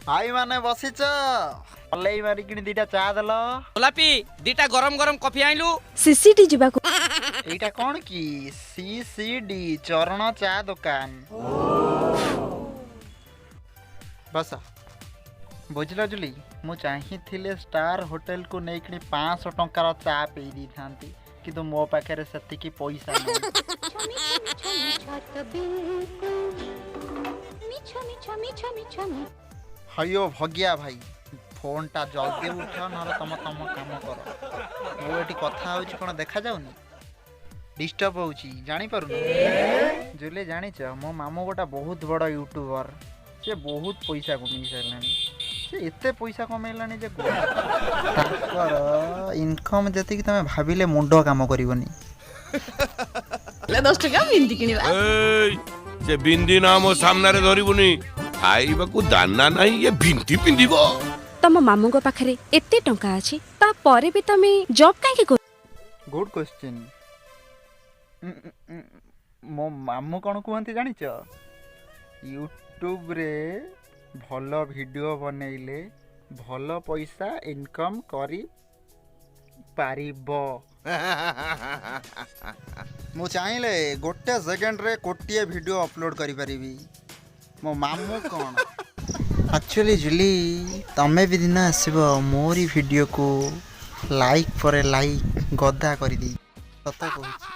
ଭାଇମାନେ ବସିଛ, ପଲେଇ ମାରିକିଣି ଦିଟା ଚା ଦେଲ। ଗୋଲାପି, ଦିଟା ଗରମ ଗରମ କଫି ଆଣିଲୁ। ସିସିଟି ଯିବାକୁ। ଏଇଟା କ'ଣ କି? ସି ସି ଡି, ଚରଣ ଚା ଦୋକାନ। ବସ। ବୁଝିଲ ଜୁଲି, ମୁଁ ଚାହିଁଥିଲେ ଷ୍ଟାର ହୋଟେଲକୁ ନେଇକିଣି 500 ଟଙ୍କାର ଚା ପିଇ ଦେଇଥାନ୍ତି, କିନ୍ତୁ ମୋ ପାଖରେ ସେତିକି ପଇସା ନାହିଁ। ହଇଓ ଭଗିଆ ଭାଇ, ଫୋନଟା ଜଲ୍ଦି ଉଠାଅ, ନହେଲେ ତମ ତମ କାମ କର। ମୁଁ ଏଠି କଥା ହେଉଛି, କ'ଣ ଦେଖାଯାଉନି? ଡିଷ୍ଟର୍ବ ହେଉଛି, ଜାଣିପାରୁନି। ଜୁଲି, ଜାଣିଛ, ମୋ ମାମୁଁ ଗୋଟେ ବହୁତ ବଡ଼ ୟୁଟ୍ୟୁବର। ସେ ବହୁତ ପଇସା କମେଇ ସାରିଲାଣି। ସେ ଏତେ ପଇସା କମେଇଲାଣି ଯେ କୁହ, ତାଙ୍କର ଇନକମ୍ ଯେତିକି, ତମେ ଭାବିଲେ ମୁଣ୍ଡ କାମ କରିବନି। 10 ଟଙ୍କା ବିନ୍ଦି କିଣିବା। ସେ ବିନ୍ଦି ନା ମୋ ସାମ୍ନାରେ ଧରିବୁନି। ଖାଇବାକୁ ଦାନା ନାହିଁ, ଇଏ ଭିନ୍ତି ପିନ୍ଧିବ। ତମ ମାମୁଙ୍କ ପାଖରେ ଏତେ ଟଙ୍କା ଅଛି, ତାପରେ ବି ତମେ ଜବ୍ କାହିଁକି କରୁ? Good question. ମୋ ମାମୁଁ କ'ଣ କୁହନ୍ତି ଜାଣିଛ? ୟୁଟ୍ୟୁବରେ ଭଲ ଭିଡ଼ିଓ ବନେଇଲେ ଭଲ ପଇସା ଇନକମ୍ କରିପାରିବ। ମୁଁ ଚାହିଁଲେ ଗୋଟେ ସେକେଣ୍ଡରେ କୋଟିଏ ଭିଡ଼ିଓ ଅପଲୋଡ଼ କରିପାରିବି। ମୋ ମାମୁଁ କ'ଣ? ଆକ୍ଚୁଆଲି ଜୁଲି, ତମେ ବି ଦିନ ଆସିବ, ମୋରି ଭିଡ଼ିଓକୁ ଲାଇକ୍ ପରେ ଲାଇକ୍ ଗଦା କରିଦେଇ। ସତ କହୁଛି।